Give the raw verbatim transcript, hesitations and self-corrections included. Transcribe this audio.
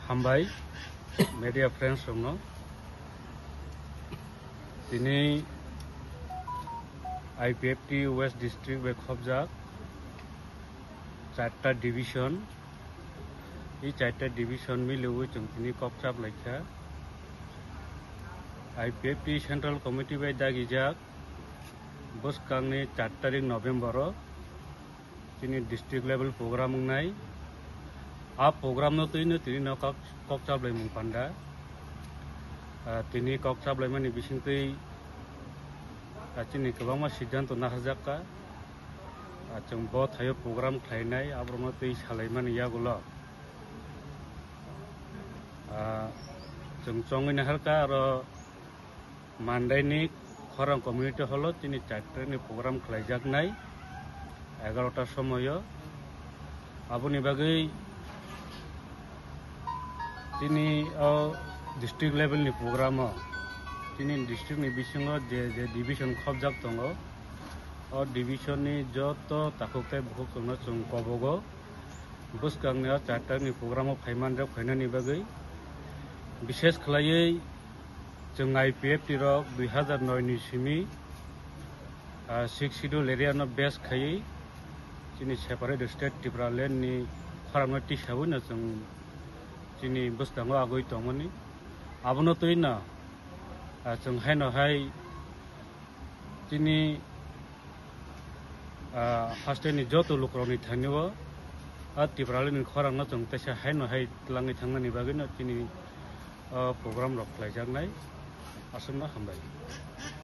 Hambai media friends rokno. Tini I P F T West District bai khobjak charta division. I charta division miliwi chwng tini kok chap laikha. I P F T Central Committee bai dagijak bwskangni char tarik November o tini district level program wngnai. A program no twi no tini no kok, kok chaplaimung panda. Ah, tini kok chaplaimani bisingtwi, ah, chini kwbangma siddhanto naharjak kha. Ah, chwng bo thaio program khlainai, aborokno twi salaimani yagulo. Ah, chwng chongwi naharkha aro Mandaini Khorang Community Hall o chini charta ni program khlaijaknai egarota somoyo. Aboni bagwi chini o district level ni program o chini district ni bisingo je, je division khobjak tongo, o division ni joto takhuk tei bukhuk chwngno chwng kobogo. Bwskangni o charta ni program o phaimanjak phainani bagwi, bishesh khwlaiwi chwng I P F T rok dui hazar noi ni simi, ah, Sixth Schedule area no base khaiwi chini separate state Tipraland ni khorang no tisawi no chwng chini bwskango agwi tongmani. Abono twi no, ah, chwng haino hai chini, ah, haste ni joto lukurokni thani o, ah, Tipraland ni khorang no chwng teisa haino hai twlangwi thangnani bagwi no chini, ah, program rok khlaijaknai. Aswkno hambai.